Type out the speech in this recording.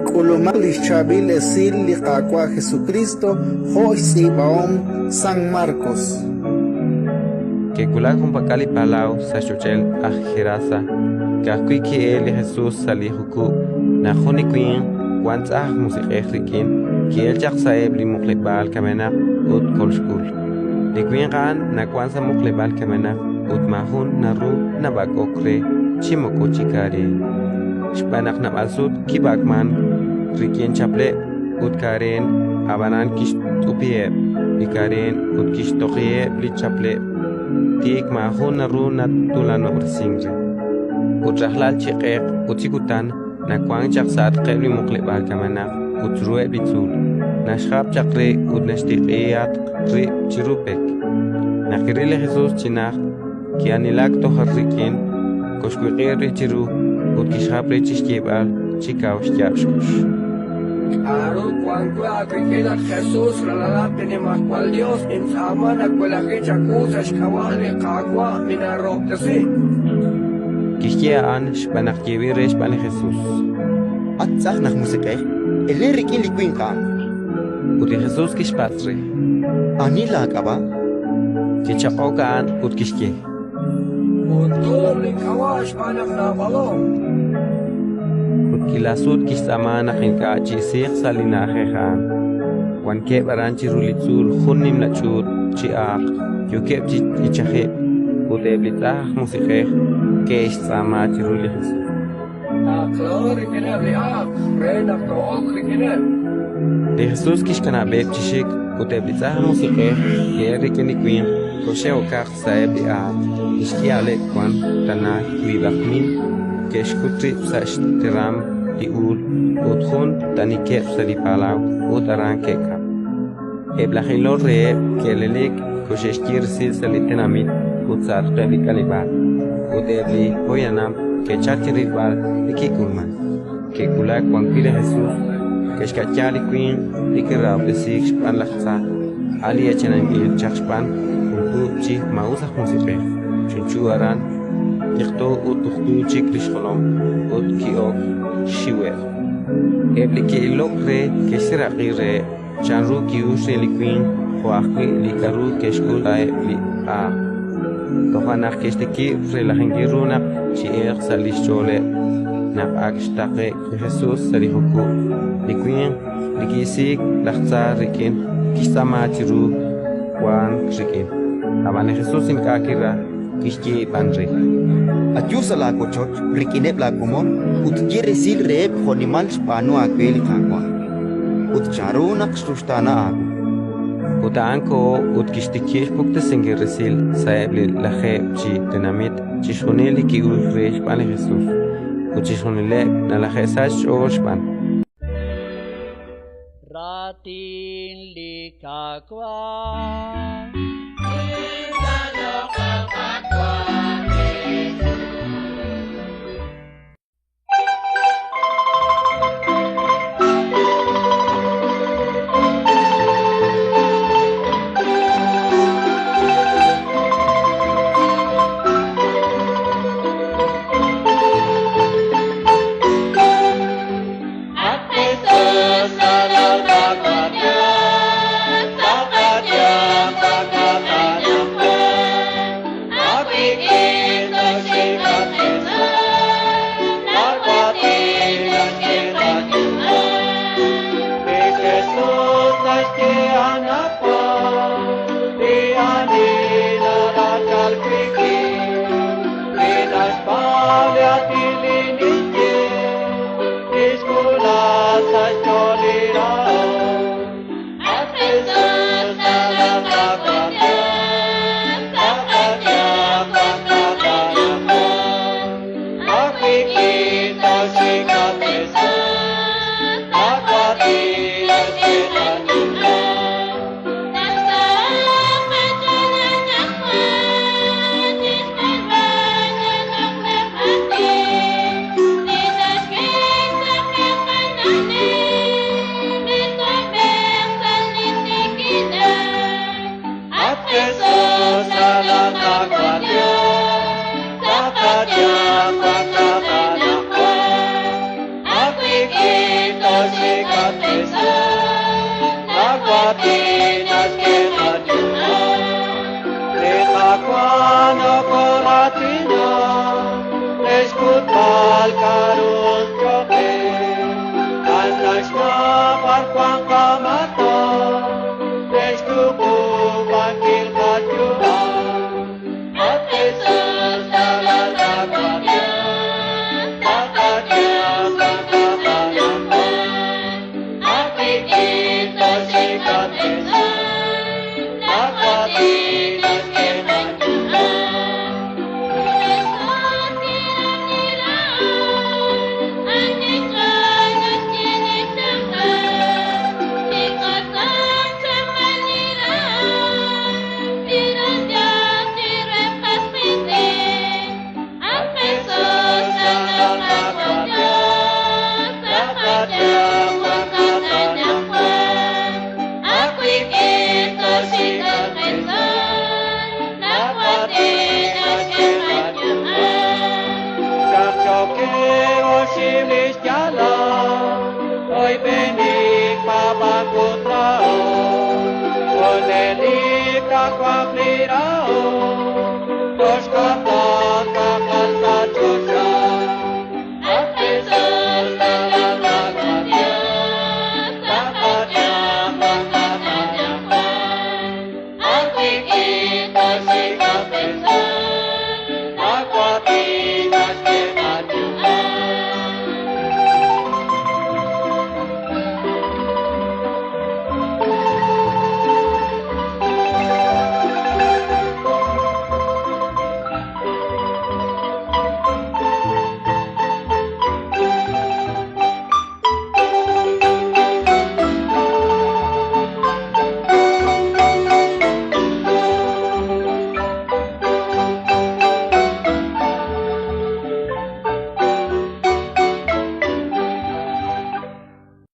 K'ulumaq li xChaab'il Esil li Qaawa' Jesukriist jo' xtz'iib'ahom San Markos. Ke'wulak junpak'al li palaw sa' xch'och'el aj Gerasa. Ka'ajwi' ki'elk li Jesus sa' li jukub' naq jun li winq wank tz'aj aj musiq'ej rik'in ki'elk chaq sa'eb' li muqleb'aal kamenaq ut kolxk'ul. Li winq a'an nawank sa' muqleb'aal kamenaq ut maajun naru nab'ak'ok re chi moko chi kareen, xb'aan naq naab'al sut kib'ak'mank rik'in chapleb' ut kareen, ab'anan kixt'upiheb' li kareen ut kixtoqiheb' li chapleb', tik maajun naru natuulanob'resink re. Ut rajlal chi q'eq ut chi kutan nawank chaq sa'atqeb' li muqleb'aal kamenaq ut chiruheb' li tzuul, naxjap chaq re ut naxtiq'ihatq rib' chiru pek. Naq kiril li Jesus chi najt, ki'aanilak toj rik'in, koxwiq'ib' rib' chiru ut kixjap re chi xyeeb'al chi kaw xyaab' xkux: K'aru wank we aawik'in, at Jesus, ralalat li Nimajwal Yos? Nintz'aama nawelaji chawu sa' xk'ab'a' li Qaawa', minaarahob'tesi. Kixye a'an xb'aan naq yeeb'il re xb'aan li Jesus: At tz'ajn aj musiq'ej, elen rik'in li winq a'an. Ut li Jesus kixpatz' re: Ani laak'ab'a'? Kichaq'ok a'an ut kixye: Muntuur link'ab'a' xb'aan naq naab'alo. Ut k'iila sut kixtz'aama naq ink'a' chi'isiiq sa' li na'ajej a'an. Wankeb' aran chiru li tzuul jun nimla ch'uut chi aaq yookeb' chi ichajib'k, ut eb' li tz'aj aj musiq'ej ke'xtz'aama chiru li Jesus: Taqlaho rik'ineb' li aaq re naq too'ok rik'ineb'. Li Jesus kixkanab'eb' chi xik ut eb' li tz'aj aj musiq'ej ke'elk rik'in li winq koxe'okaq sa'eb' li aaq. Li xk'ihaleb' wank tana wiib'aq mil ke'xkut rib' sa' xteram li uul ut jun t'anikeb' sa' li palaw ut aran ke'kamk. Eb' laj ilol reheb' ke'elelik koxe'xye resil sa' li tenamit ut sa'atqeb' li k'aleb'aal, ut eb' li poyanam ke'chalk chi rilb'al li kik'ulmank. Ke'wulak wan wi' li Jesus, ke'xka'ya li winq li kirahob'tesiik xb'aan laj tza, a' li eechaninb'il chaq xb'aan jun tuub' chi maa'us aj musiq'ej, chunchu aran, tiqto ut tuqtu chik li xjolom, ut ki'ok xxiweb'. Eb' li ke'ilok re ke'xseeraq'i reheb' chanru ki'uxk re li winq jo' ajwi' li k'aru ke'xk'ul sa'eb' li aaq. Toja' naq ke'xtikib' relajinkil ru naq chi'elq sa' li xch'ooleb'. Naq ak xtaqe'k li Jesus sa' li jukub', li winq li ki'isiik laj tza rik'in kixtz'aama chiru wank rik'in. Ab'an li Jesus ink'a' kiraj, kixye b'an re: Ayu sa' laawochoch rik'ineb' laakomon ut ye resil reheb' jo'nimal xb'aanu aawe li Qaawa' ut chanru naq xruxtaana aawu. Ut a'an koho ut kixtikib' xpuktesinkil resil sa'eb' li lajeeb' chi tenamit chixjunil li ki'uxk re xb'aan li Jesus, ut chixjunileb' nalaje'sachk xch'ool xb'aan. Raatin li Qaawa'. At Jesus, nalaw dapat niya, sa kanyang pagkakataon. Toxicat Jesus, nakwatinas kenayuan. Lekakuano koratina, eskutpal karun choque. Anashna parkuan kamata, eskukuban kilkayuan. At Jesus talatakwatian,